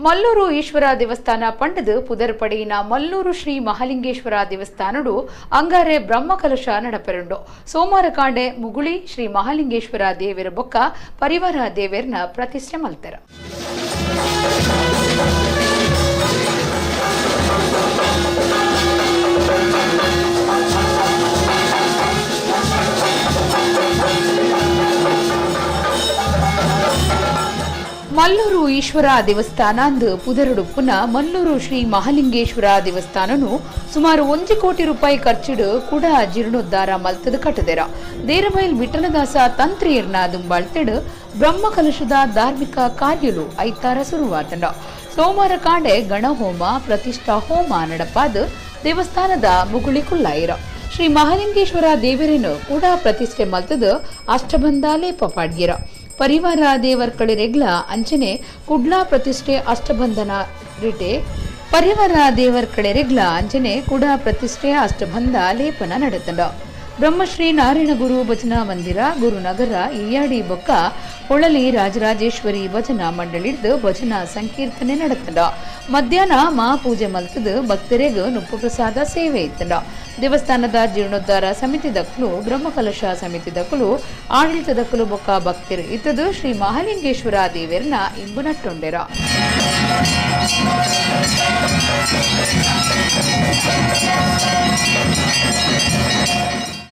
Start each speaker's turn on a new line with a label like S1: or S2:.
S1: ಮಲ್ಲೂರು ಈಶ್ವರ ದೇವಸ್ಥಾನ ಪಂಡದು ಪುದರ್ಪಡೆಯಿನ ಮಲ್ಲೂರು ಶ್ರೀ ಮಹಾಲಿಂಗೇಶ್ವರ ದೇವಸ್ಥಾನಡು ಅಂಗಾರೆ ಬ್ರಹ್ಮಕಲಶ ನಡಪೆರುಂಡು. ಸೋಮವಾರ ಕಾಂಡೆ ಮುಗುಳಿ ಶ್ರೀ ಮಹಾಲಿಂಗೇಶ್ವರ ದೇವರ ಬೊಕ್ಕ ಪರಿವಾರ ದೇವರನ್ನ ಪ್ರತಿಷ್ಠೆ ಮಲ್ತೆರ. ಮಲ್ಲೂರು ಈಶ್ವರ ದೇವಸ್ಥಾನ ಅಂದು ಪುದರುಡುಪ್ಪುನ ಮಲ್ಲೂರು ಶ್ರೀ ಮಹಾಲಿಂಗೇಶ್ವರ ದೇವಸ್ಥಾನನು ಸುಮಾರು 1 ಕೋಟಿ ರೂಪಾಯಿ ಖರ್ಚಿಡು ಕೂಡ ಜೀರ್ಣೋದ್ಧಾರ ಮಲ್ತದ ಕಟ್ಟದೆರ. ದೇರಬೈಲ್ ವಿಠಲದಾಸ ತಂತ್ರಿಯರ್ನ ದುಂಬಾಳ್ತೆಡು ಬ್ರಹ್ಮಕಲಶದ ಧಾರ್ಮಿಕ ಕಾರ್ಯಲು ಐತಾರ ಶುರುವಾತಂಡ. ಸೋಮವಾರ ಕಾಂಡೆ ಗಣಹೋಮ ಪ್ರತಿಷ್ಠಾ ಹೋಮ ನಡಪಾದ ದೇವಸ್ಥಾನದ ಮುಗುಳಿ ಕುಲ್ಲಾಯಿರ. ಶ್ರೀ ಮಹಾಲಿಂಗೇಶ್ವರ ದೇವರನ್ನು ಕೂಡ ಪ್ರತಿಷ್ಠೆ ಮಲ್ತದ ಅಷ್ಟಬಂಧ ಲೇಪ ಪಾಡ್ಗಿರ. ಪರಿವಾರ ದೇವರ್ಕಳಿರೆಗ್ಲ ಅಂಚನೆ ಕುಡ್ಲಾ ಪ್ರತಿಷ್ಠೆ ಅಷ್ಟಬಂಧನ ರಿಟೆ ಪರಿವಾರ ದೇವರ್ಕಳೆರೆಗ್ಲ ಅಂಚನೆ ಕೂಡ ಪ್ರತಿಷ್ಠೆ ಅಷ್ಟಬಂಧ ಲೇಪನ ನಡೆತಂಡ. ಬ್ರಹ್ಮಶ್ರೀ ನಾರಾಯಣ ಗುರು ಭಜನಾ ಮಂದಿರ ಗುರುನಗರ ಇಯಾಡಿ ಬೊಕ್ಕ ಹೊಳಲಿ ರಾಜರಾಜೇಶ್ವರಿ ಭಜನಾ ಮಂಡಳಿಡ್ದು ಭಜನಾ ಸಂಕೀರ್ತನೆ ನಡೆತಂಡ. ಮಧ್ಯಾಹ್ನ ಮಾ ಪೂಜೆ ಮಲ್ತದ ಭಕ್ತರೆಗ್ ನುಪ್ಪು ಪ್ರಸಾದ ಸೇವೆ ಇತ್ತಂಡ. ದೇವಸ್ಥಾನದ ಜೀರ್ಣೋದ್ಧಾರ ಸಮಿತಿ ದಕ್ಕಲು ಬ್ರಹ್ಮಕಲಶ ಸಮಿತಿ ದಕ್ಕಲು ಆಡಳಿತ ದಕ್ಕಲು ಬೊಕ್ಕ ಭಕ್ತರು ಇತ್ತದು ಶ್ರೀ ಮಹಾಲಿಂಗೇಶ್ವರ ದೇವರನ್ನ ಇಂಬು ನಟ್ಟೊಂಡೆರ.